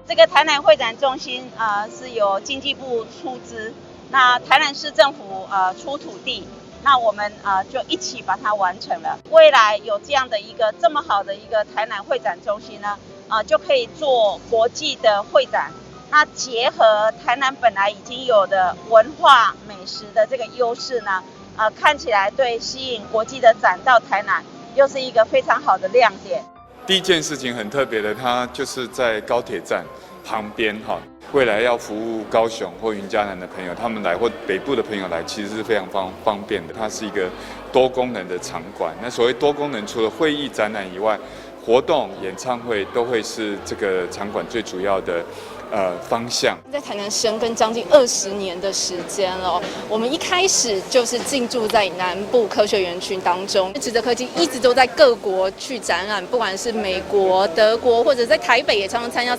這個台南會展中心啊，是由經濟部出資，那台南市政府出土地，那我們啊就一起把它完成了。未來有這樣的一個這麼好的一個台南會展中心呢，啊就可以做國際的會展。那結合台南本來已經有的文化美食的這個優勢呢，啊看起來對吸引國際的展到台南又是一個非常好的亮點。第一件事情很特別的，它就是在高鐵站旁邊哈。未來要服務高雄或雲嘉南的朋友，他們來或北部的朋友來，其實是非常方便的。它是一個多功能的場館。那所謂多功能，除了會議展覽以外，活動、演唱會都會是這個場館最主要的方向。在台南深耕將近20年的時間了，我們一開始就是進駐在南部科學園區當中，植澤科技一直都在各國去展覽，不管是美國、德國或者在台北也常常參加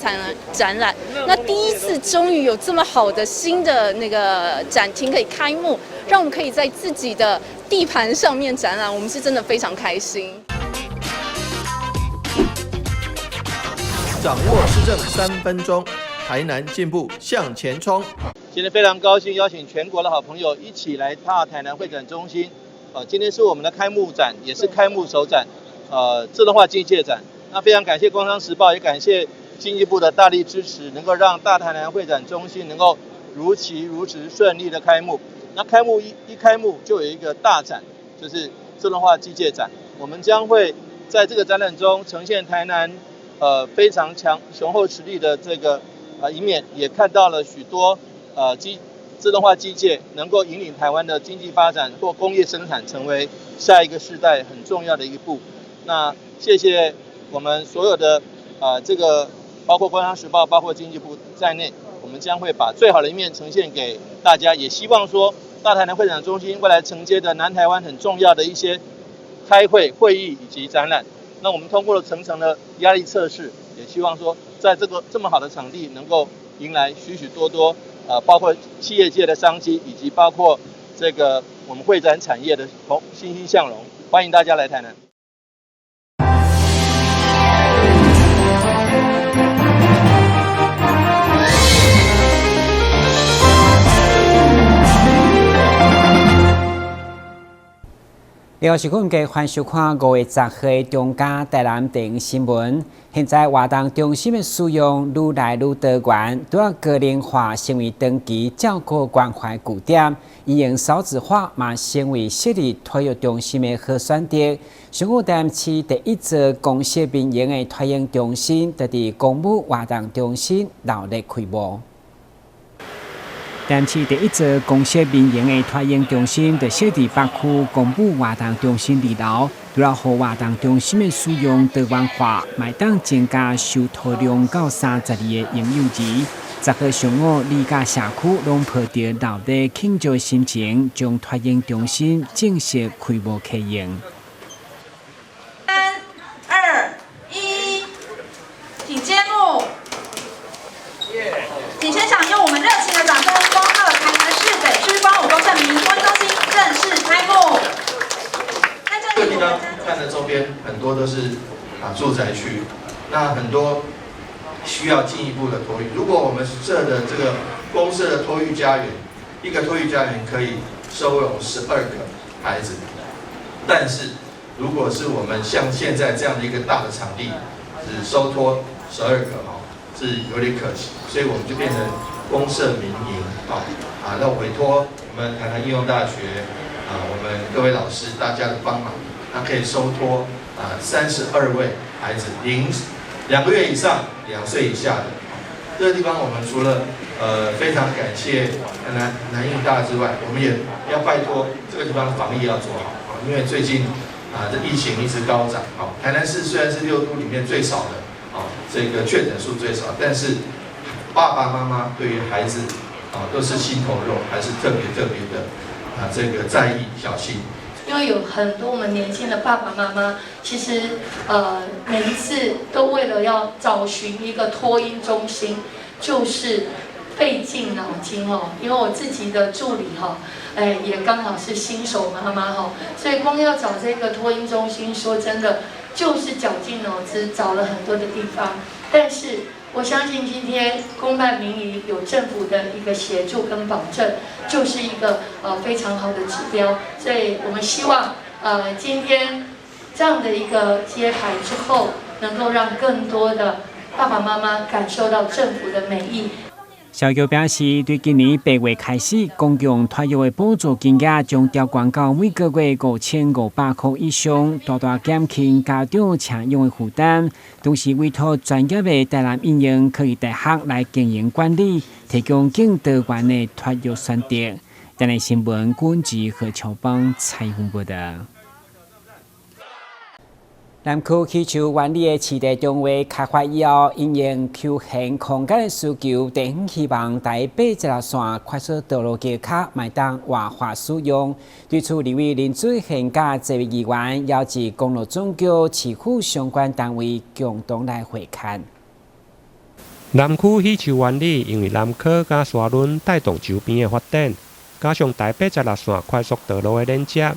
展覽。那第一次終於有這麼好的新的那個展廳可以開幕，讓我們可以在自己的地盤上面展覽，我們是真的非常開心。掌握市政3分鐘，台南進步向前衝。今天非常高興邀請全國的好朋友一起來大台南會展中心。今天是我們的開幕展，也是開幕首展，自動化機械展。那非常感謝《工商時報》，也感謝經濟部的大力支持，能夠讓大台南會展中心能夠如期如質順利的開幕。那開幕一開幕就有一個大展，就是自動化機械展。我們將會在這個展覽中呈現台南非常強雄厚實力的這個一面，也看到了許多自動化機械能夠引領台灣的經濟發展或工業生產成為下一個世代很重要的一步。那謝謝我們所有的這個包括《工商時報》、包括經濟部在內，我們將會把最好的一面呈現給大家，也希望說大台南會展中心未來承接的南台灣很重要的一些開會、會議以及展覽。那我們通過了層層的壓力測試，也希望說，在這個這麼好的場地，能夠迎來許許多多，包括企業界的商機，以及包括這個我們會展產業的欣欣向榮。歡迎大家來台南。另外是阮繼續收看5月10號的中嘉台南電新聞。現在活動中心的使用愈來愈多元，除了高齡化成為長期照顧關懷據點，因應少子化嘛成為設立托育中心的好選擇。上午台南市第一座公設民營的托嬰中心，就佇公母活動中心熱鬧開幕。台南市第一座公設民營的托嬰中心，就設佇北區公母活動中心二樓，除了予活動中心的使用多元化，嘛會當增加收托量到32個嬰幼兒。10號上午，里佮社區攏抱著熱烈慶祝的心情，將托嬰中心正式開幕啟用。三、二、一，請揭幕。請現場用我們熱情的掌聲，恭賀台南市北區光武公社民營托嬰中心正式開幕。這個地方看的周邊很多都是住宅區，那很多需要進一步的托育。如果我們設的這個公設的托育家園，一個托育家園可以收容12個孩子，但是如果是我們像現在這樣的一個大的場地，只收托12個哈，是有點可惜，所以我們就變成公設民營啊，那委託我們台南應用大學啊，我們各位老師大家的幫忙，那可以收托32位孩子，2個月以上、2歲以下的。這個地方我們除了非常感謝南應大之外，我們也要拜託這個地方防疫要做好啊，因為最近這疫情一直高漲啊，台南市雖然是六都裡面最少的。這個確診數最少，但是爸爸媽媽對於孩子都是心頭肉，還是特別特別的這個在意小心。因為有很多我們年輕的爸爸媽媽，其實每一次都為了要找尋一個托嬰中心，就是費盡腦筋哦。因為我自己的助理哈，哎也剛好是新手媽媽哈，所以光要找這個托嬰中心，說真的，就是絞盡腦汁找了很多的地方，但是唯我相信今天公辦民營有政府的一個協助跟保證，就是一個非常好的指標。所以我們希望今天這樣的一個揭牌之後，能夠讓更多的爸爸媽媽感受到政府的美意。蕭橋表示，對今年8月開始，公共托育的補助金額將調懸到每個月5500箍以上，大大減輕家長車用的負擔。同時委託專業的台南應用科技大學來經營管理，提供更多元的托育選擇。台南新聞郭志和喬邦採訪報道。南區喜樹灣里的市地重劃開發以後，因應休閒空間的需求，地方希望台86線快速道路橋跤會當活化使用。對此，立委林俊憲佮這位議員邀集公路總局、市府相關單位共同來會勘。南區喜樹灣里因為南科佮沙崙帶動周邊的發展，加上台86線快速道路的連接，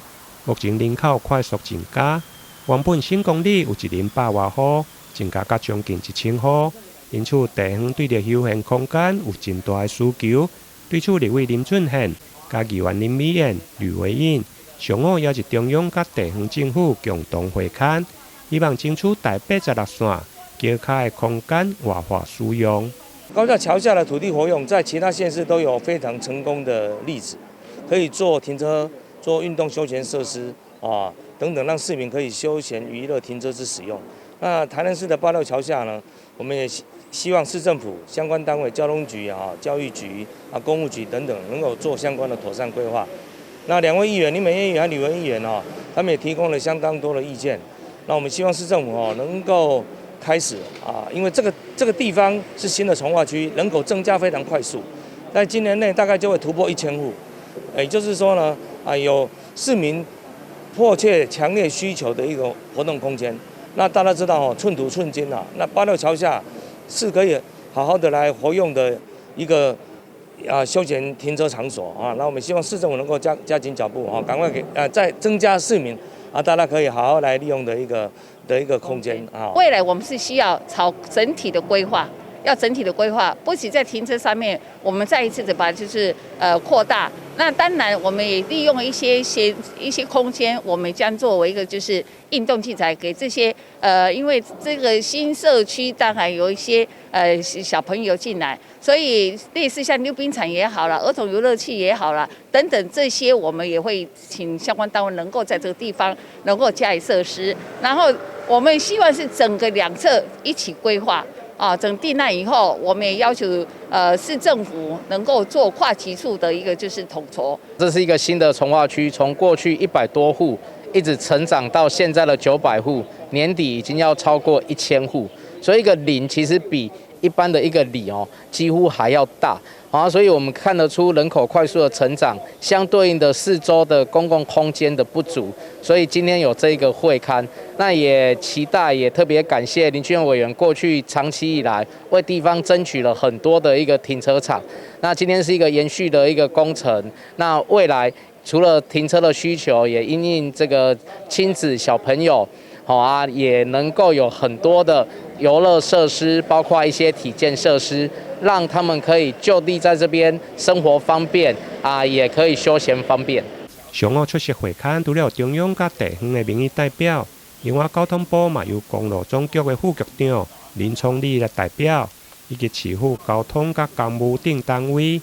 目前人口快速增加。原本省公里有1,200外戶，增加到將近1000戶，因此地方對著休閒空間有真大的需求。對此，立委林俊憲佮議員林美燕、呂維穎上午邀集中央佮地方政府共同會勘，希望爭取台86線橋跤的空間活化使用。高架橋下的土地活用，在其他縣市都有非常成功的例子，可以做停車、做運動休閒設施啊。等等，讓市民可以休閒娛樂、停車之使用。那台南市的八六橋下呢，我們也希望市政府相關單位、交通局啊、教育局啊、工務局等等，能夠做相關的妥善規劃。那兩位議員，林美燕議員和呂文議員哦，他們也提供了相當多的意見。那我們希望市政府哦能夠開始啊，因為這個地方是新的重劃區，人口增加非常快速，在今年內大概就會突破1000戶。也就是說呢，啊有市民迫切、強烈需求的一個活動空間。那大家知道哦，寸土寸金啊。那八六橋下是可以好好的來活用的一個休閒停車場所啊。那我們希望市政府能夠加緊腳步啊，趕快給再增加市民啊，大家可以好好來利用的一個空間啊。未來我們是需要朝整體的規劃，要整體的規劃，不僅在停車上面，我們再一次的把就是擴大。那當然，我們也利用一些空間，我們將作為一個就是運動器材給這些因為這個新社區當然有一些小朋友進來，所以類似像溜冰場也好了，兒童遊樂器也好了，等等這些，我們也會請相關單位能夠在這個地方能夠加以設施。然後我們希望是整個兩側一起規劃。啊，整定案以後，我們也要求市政府能夠做跨局處的一個就是統籌。這是一個新的重劃區，從過去100多戶一直成長到現在的900戶，年底已經要超過1000戶，所以一個里其實比一般的一個里哦幾乎還要大啊，所以我們看得出人口快速的成長，相對應的四周的公共空間的不足，所以今天有這個會勘，那也期待，也特別感謝林俊憲委員過去長期以來為地方爭取了很多的一個停車場，那今天是一個延續的一個工程，那未來除了停車的需求，也因應這個親子小朋友，好啊，也能夠有很多的遊樂設施，包括一些體健設施，讓他們可以就地在這邊生活方便啊，也可以休閒方便。上午出席會勘，除了中央佮地方的民意代表，另外交通部嘛由公路總局的副局長林聰禮來代表，以及市府交通佮工務等單位。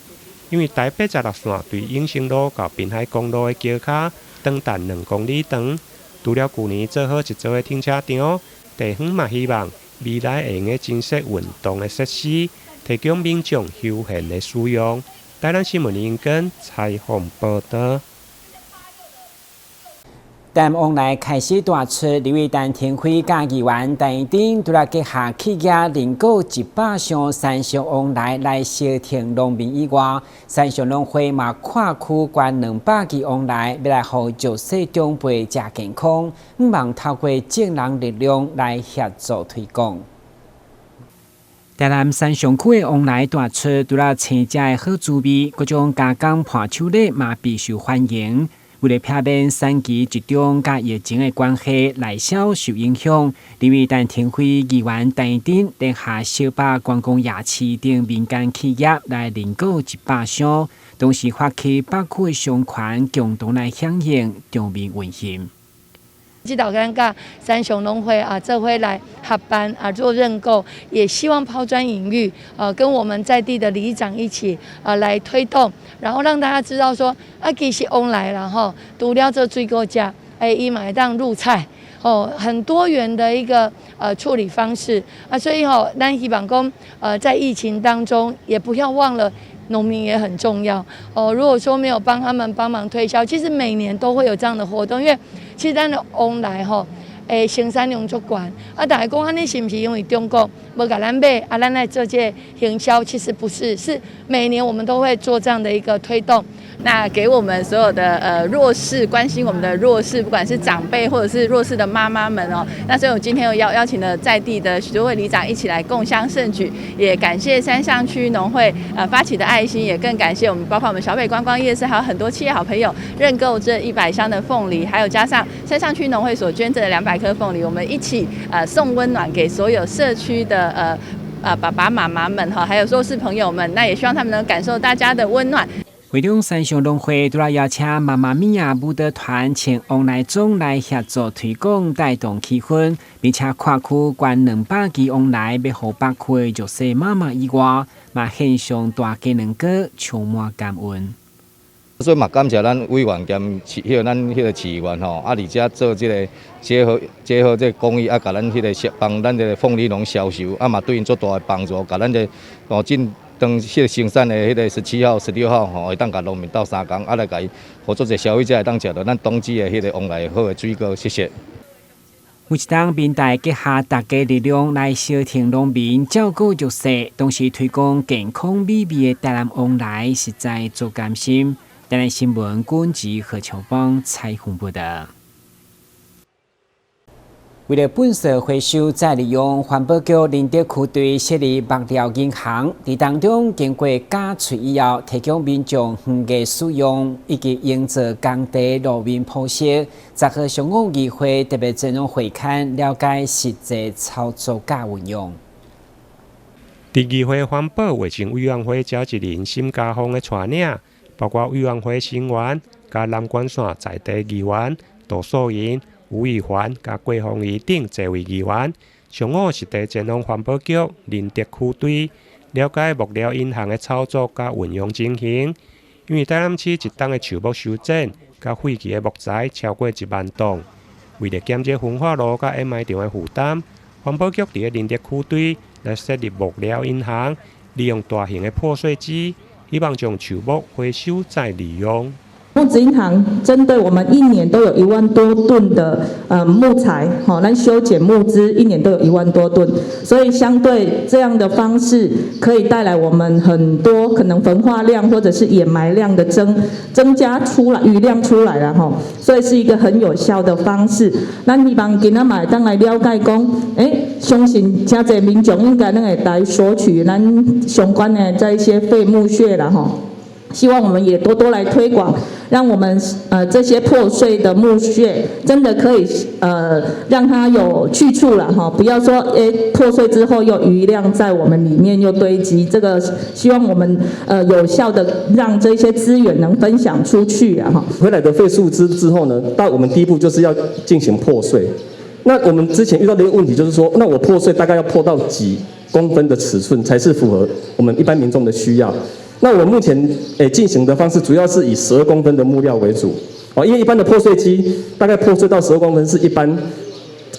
因為台86線對永生路到濱海公路的橋跤長達2公里長，除了舊年做好一座的停車場，地方嘛希望未來會用得增設運動的設施，提供民眾休閒的使用。台南新聞林根採訪報道。但往來開始彈出，立委陳亭妃佮議員陳怡貞，除了旗下企業認購100箱山上王梨來相挺農民以外，山上農會嘛跨區捐200支王梨，欲來予弱勢長輩食健康，向望透過眾人力量來協助推廣。台南山上區的王梨彈出，除了青食的好滋味，各種加工伴手禮嘛備受歡迎。為了避免產期集中佮疫情的關係內銷受影響，認為陳亭妃議員陳丁聯合小北觀光夜市等民間企業來認購100箱，同時發起北區的商圈共同來響應，場面溫馨。這道咱佮三雄農會啊，這回來合辦啊做認購，也希望拋磚引玉，跟我們在地的里長一起啊來推動，然後讓大家知道說啊，其實旺來了吼，除了做水果食，欸，伊嘛會當入菜，哦，很多元的一個處理方式啊，所以吼，咱希望講，在疫情當中，也不要忘了。農民也很重要哦。如果說沒有幫他們幫忙推銷，其實每年都會有這樣的活動，因為其實咱的旺來吼，欸，生產量足懸啊。大家講按呢是毋是因為中國無共咱買啊？咱來做這個行銷，其實不是，是每年我們都會做這樣的一個推動。那給我們所有的弱勢，關心我們的弱勢，不管是長輩或者是弱勢的媽媽們哦。那所以我今天又邀請了在地的許多位里長一起來共襄盛舉，也感謝山上區農會發起的愛心，也更感謝我們包括我們小北觀光夜市，還有很多企業好朋友認購這100箱的鳳梨，還有加上山上區農會所捐贈的200顆鳳梨，我們一起送溫暖給所有社區的爸爸媽媽們哈，還有弱勢朋友們，那也希望他們能感受大家的溫暖。會中山上農會除了邀請媽媽咪呀舞蹈團請王來總來協助推廣帶動氣氛，並且跨區捐200支旺來欲予北區的弱勢媽媽以外，嘛獻上大雞卵糕，充滿感恩。所以嘛，感謝咱委員兼市，彼個咱彼個市議員吼，啊，而且做這個結合這個公益，啊，共咱彼個幫咱這個鳳梨農銷售，啊嘛對𪜶足大的幫助，共咱這個哦進當彼個生產的彼個17號、16號吼，會當共農民鬥相共，啊來共伊合作者消費者會當食著咱冬季的彼個旺來好的水果，謝謝。每一當民代結合大家力量來相挺農民，照顧弱勢，同時推廣健康美味的台南旺來，實在足甘心。台南新聞軍籍何秋邦採訪報道。為了糞埽回收再利用，環保局仁德區隊設立木料銀行，佇當中經過加喙以後，提供民眾園藝使用，以及營造工地路面鋪設。10號上午議會特別前往會勘，了解實際操作佮運用。佇議會環保衛生委員會召集人沈家峰的帶領，包括委員會成員、佮南管線在地議員杜素瑩、吳以環、佮郭鳳儀等濟位議員，上午實地前往環保局仁德區隊，了解木料銀行的操作佮運用情形。因為台南市一冬的樹木修剪佮廢棄的木材超過1萬噸，為了減少焚化爐佮掩埋場的負擔，環保局佇咧仁德區隊來設立木料銀行，利用大型的破碎機，希望將樹木回收再利用。木質銀行針對我們一年都有1萬多噸的木材，吼，咱修剪木枝一年都有1萬多噸，所以相對這樣的方式可以帶來我們很多可能焚化量或者是掩埋量的增加出來餘量出來了吼，所以是一個很有效的方式。咱希望今仔嘛會當來了解講，欸，相信誠濟民眾應該攏會來索取咱相關的這一些廢木屑啦吼。希望我們也多多來推廣，讓我們這些破碎的木屑真的可以讓它有去處了哈，不要說欸破碎之後又餘量在我們裡面又堆積，這個希望我們有效的讓這些資源能分享出去啊哈。回來的廢樹枝之後呢，到我們第一步就是要進行破碎。那我們之前遇到的一個問題就是說，那我破碎大概要破到幾公分的尺寸才是符合我們一般民眾的需要？那我目前進行的方式主要是以12公分的木料為主，哦，因為一般的破碎機大概破碎到十二公分是一般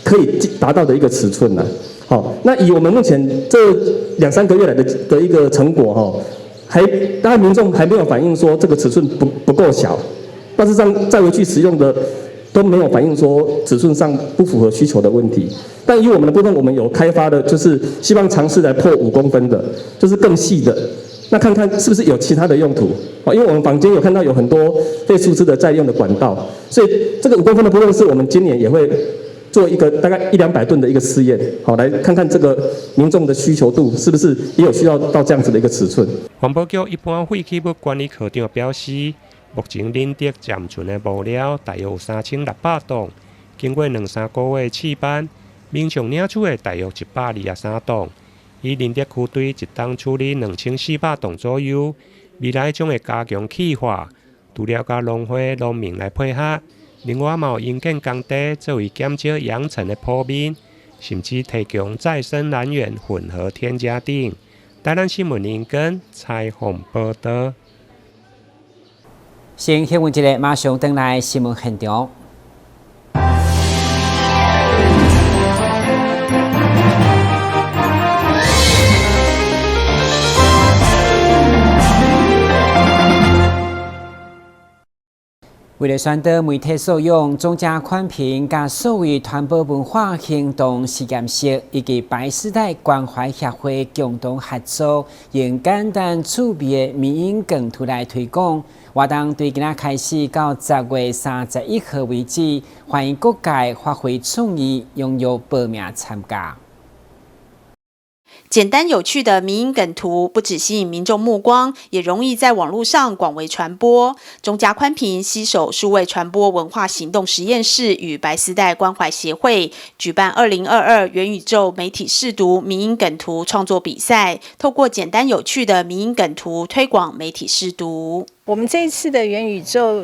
可以達到的一個尺寸啦。好，那以我們目前這兩三個月來的一個成果哈，還當然民眾還沒有反映說這個尺寸不夠小，但是上再回去使用的都沒有反映說尺寸上不符合需求的問題。但以我們的部分，我們有開發的，就是希望嘗試來破5公分的，就是更細的。那看看是不是有其他的用途啊？因為我們坊間有看到有很多廢樹枝的再用的管道，所以這個五公分的部分是我們今年也會做一個大概一兩百噸的一個試驗，好來看看這個民眾的需求度是不是也有需要到這樣子的一個尺寸。環保局一般廢棄物管理科長表示，目前仁德暫存的木料大約有3600棟，經過兩三個月試班，民眾領取的大約123棟。以仁德區隊一冬處理2400棟左右，未來將會加強氣化，除了佮農會農民來配合，另外嘛有營建工地作為減少揚塵的鋪面，甚至提供再生能源混合添加等。台南新聞林根採訪報道。先休困一下，馬上轉來新聞現場。為了宣導媒體素養，中嘉寬頻佮數位傳播文化行動實驗室以及白絲帶關懷協會共同合作，用簡單趣味的迷因梗圖來推廣活動。對今仔開始到10月31號為止，歡迎各界發揮創意，踴躍報名參加。簡單有趣的迷因梗圖，不只吸引民眾目光，也容易在網絡上廣為傳播。中嘉寬頻攜手數位傳播文化行動實驗室與白絲帶關懷協會舉辦2022元宇宙媒體識讀迷因梗圖創作比賽，透過簡單有趣的迷因梗圖推廣媒體識讀。我們這一次的元宇宙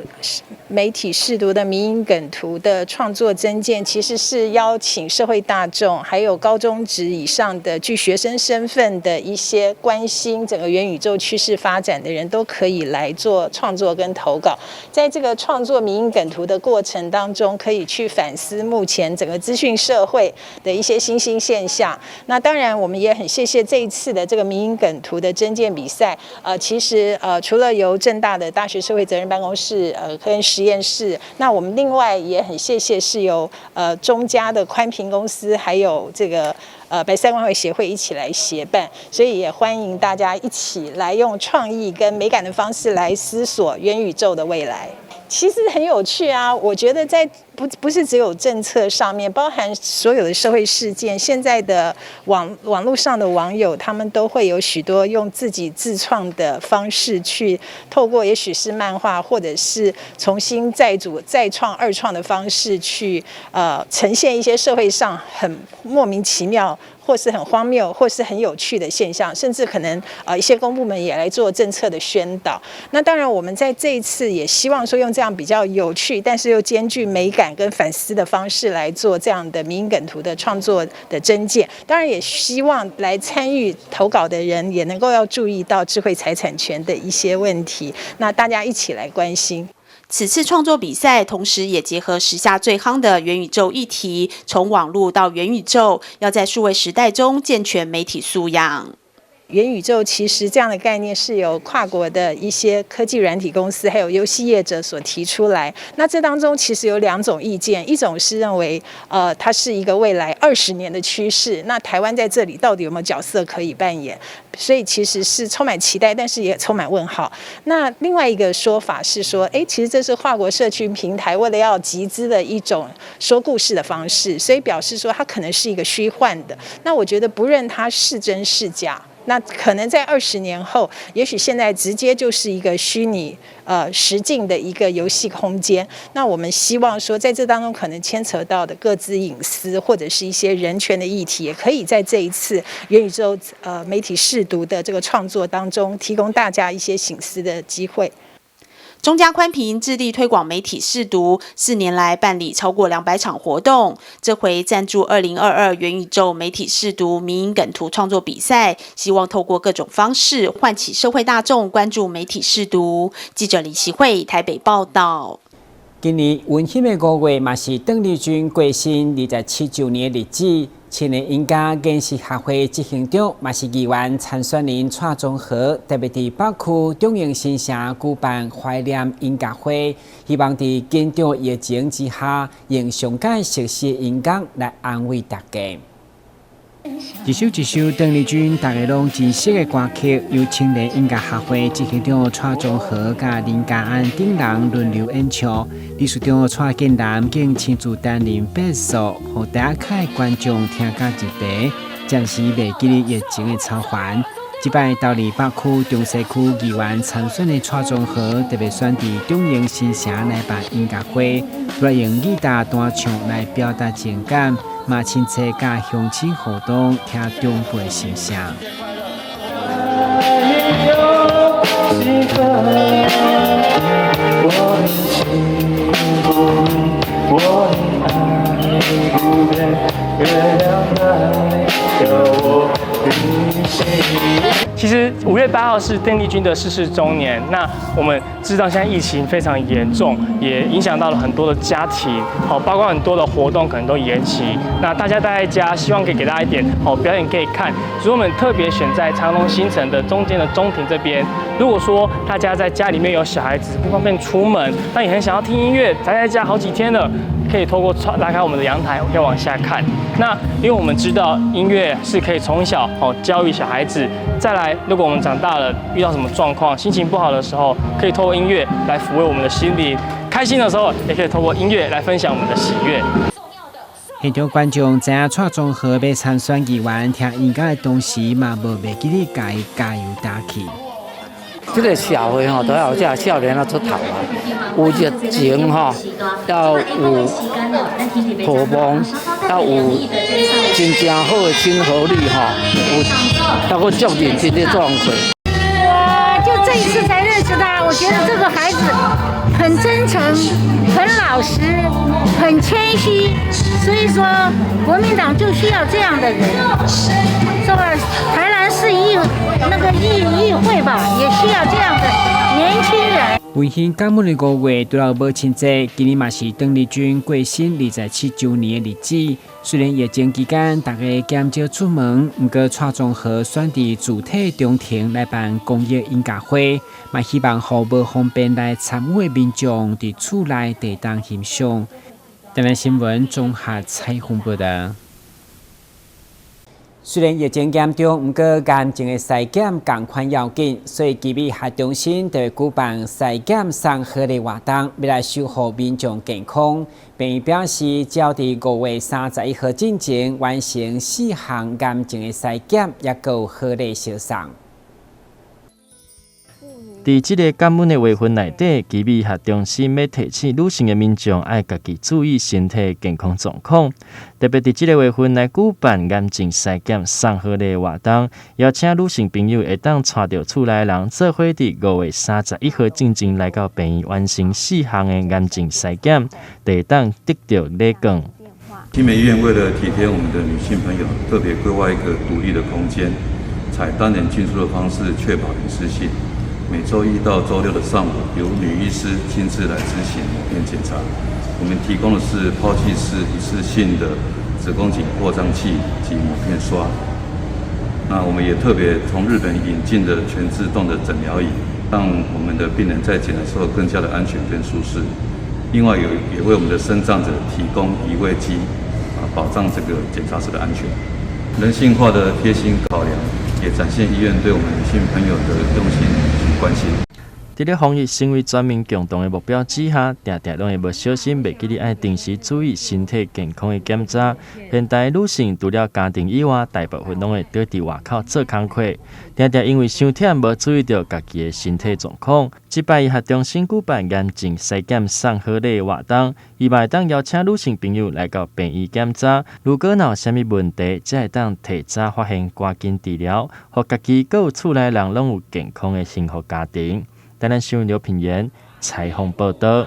媒體識讀的迷因梗圖的創作徵件，其實是邀請社會大眾，還有高中職以上的具學生身份的一些關心整個元宇宙趨勢發展的人都可以來做創作跟投稿。在這個創作迷因梗圖的過程當中，可以去反思目前整個資訊社會的一些新興現象。那當然，我們也很謝謝這一次的這個迷因梗圖的徵件比賽。其實除了由政大的大學社會責任辦公室，跟實驗室，那我們另外也很謝謝是由中嘉的寬頻公司，還有這個白絲帶關懷協會一起來協辦，所以也歡迎大家一起來用創意跟美感的方式來思索元宇宙的未來。其實很有趣啊，我覺得在不是只有政策上面，包含所有的社會事件，現在的網絡上的網友，他們都會有許多用自己自創的方式去透過，也許是漫畫，或者是重新再組、再創、二創的方式去，呈現一些社會上很莫名其妙，或是很荒謬，或是很有趣的現象，甚至可能一些公部門也來做政策的宣導。那當然，我們在這一次也希望說用這樣比較有趣，但是又兼具美感跟反思的方式來做這樣的迷因梗圖的創作的徵件。當然，也希望來參與投稿的人也能夠要注意到智慧財產權的一些問題。那大家一起來關心。此次創作比賽，同時也結合時下最夯的元宇宙議題，從網絡到元宇宙，要在數位時代中健全媒體素養。元宇宙其實這樣的概念是由跨國的一些科技軟體公司還有遊戲業者所提出來。那這當中其實有兩種意見，一種是認為，它是一個未來20年的趨勢，那台灣在這裡到底有沒有角色可以扮演？所以其實是充滿期待，但是也充滿問號。那另外一個說法是說，其實這是跨國社群平台為了要集資的一種說故事的方式，所以表示說它可能是一個虛幻的。那我覺得不論它是真是假，那可能在20年後，也許現在直接就是一個虛擬實境的一個遊戲空間。那我們希望說，在這當中可能牽扯到的個資隱私或者是一些人權的議題，也可以在這一次元宇宙媒體識讀的這個創作當中，提供大家一些省思的機會。中嘉寬頻致力推廣媒體識讀，4年來辦理超過200場活動。這回贊助2022元宇宙媒體識讀迷因梗圖創作比賽，希望透過各種方式喚起社會大眾關注媒體識讀。記者李奇慧台北報道。今年溫馨的5月嘛是鄧麗君過身27週年的日子。青年音樂研習學會執行長嘛是議員參選人蔡宗和，特別佇北區中營新城舉辦懷念音樂會，希望佇緊張疫情之下，用上蓋熟悉的音樂來安慰大家。一首一首鄧麗君大家攏真熟的歌曲，由青年音樂學會執行長蔡宗和佮林家安等人輪流演唱。理事長蔡建南更親自擔任貝斯手，予台下觀眾聽甲入迷，暫時袂記得疫情的愁煩。這擺桃仁北區、中西區議員參選的蔡宗和，特別選佇中營新城來辦音樂會，除了用吉他彈唱來表達情感，嘛親切佮鄉親互動，聽長輩心聲。其實5月8號是鄧麗君的逝世週年。那我們知道現在疫情非常嚴重，也影響到了很多的家庭，好，包括很多的活動可能都延期。那大家待在家，希望可以給大家一點好表演可以看。所以我們特別選在長隆新城的中間的中庭這邊。如果說大家在家裡面有小孩子不方便出門，但也很想要聽音樂，宅在家好幾天了，可以透過窗拉開我們的陽台，可以往下看。那因為我們知道音樂是可以從小哦教育小孩子，再來如果我們長大了遇到什麼狀況，心情不好的時候，可以透過音樂來撫慰我們的心靈；開心的時候，也可以透過音樂來分享我們的喜悅。現場觀眾知影蔡宗和欲參選議員，聽音樂的同時嘛，無袂記得共伊加油打氣。這個社會吼，都要有這個少年仔出頭啊，有熱情吼，要有渴望，要有真正好的親和力吼，有抑閣足認真咧做工課。我就這一次才認識他，我覺得這個孩子很真誠、很老實、很謙虛，所以說國民黨就需要這樣的人，是吧？台南市議那個議會吧，也需要這樣的年輕人。溫馨感恩的5月，除了母親節，今年嘛是鄧麗君過身27周年的日子。雖然疫情期間大家減少出門，毋過蔡宗和選佇主體中庭來辦公益音樂會，嘛希望予無方便來參與的民眾佇厝內會當欣賞。台南新聞綜合採訪報道。雖然疫情嚴重，毋過癌症的篩檢仝款要緊，所以奇美醫學中心就會舉辦篩檢送好禮活動，欲來守護民眾健康。病院表示，只要佇5月31號進前完成四項癌症的篩檢，猶閣有好禮相送。佇這个感恩的月份內底，奇美醫學中心欲提醒女性的民眾愛家己注意身體健康狀況，特別佇這个月份來舉辦癌症篩檢送好禮活動，邀請女性朋友會當帶著厝內人做伙佇5月31號進前來到病院完成四項的癌症篩檢，就會當得著禮券。奇美醫院為了體貼我們的女性朋友，特別規劃一個獨立的空間，採單人進出的方式，確保隱私性。每週一到週六的上午，由女醫師親自來執行抹片檢查。我們提供的是拋棄式一次性的子宮頸擴張器及抹片刷。那我們也特別從日本引進的全自動的診療椅，讓我們的病人在檢的時候更加的安全跟舒適。另外，也為我們的身障者提供移位機，保障這個檢查時的安全。人性化的貼心考量，也展現醫院對我們女性朋友的用心關心。佇咧防疫成為全民共同的目標之下，定定攏會無小心袂記得愛定時注意身體健康的檢查。現代女性除了家庭以外，大部分攏會倒佇外口做工課，定定因為傷忝無注意著家己的身體狀況。這擺醫學中心舉辦癌症篩檢送好禮活動，伊嘛會當邀請女性朋友來到病院檢查。如果若有啥物問題，才會當提早發現，趕緊治療，予家己閣有厝內人攏有健康的幸福家庭。台南新聞劉品言採訪報道。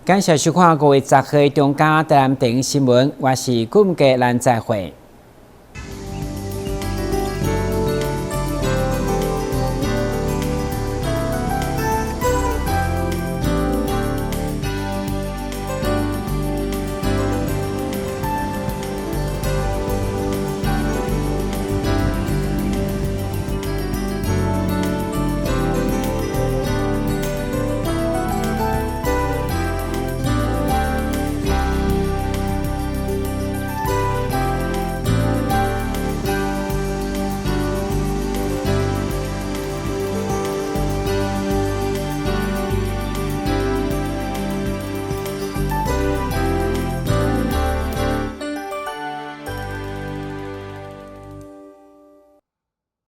感謝收看5月10號中嘉台南電視新聞，我是顧家，咱再會。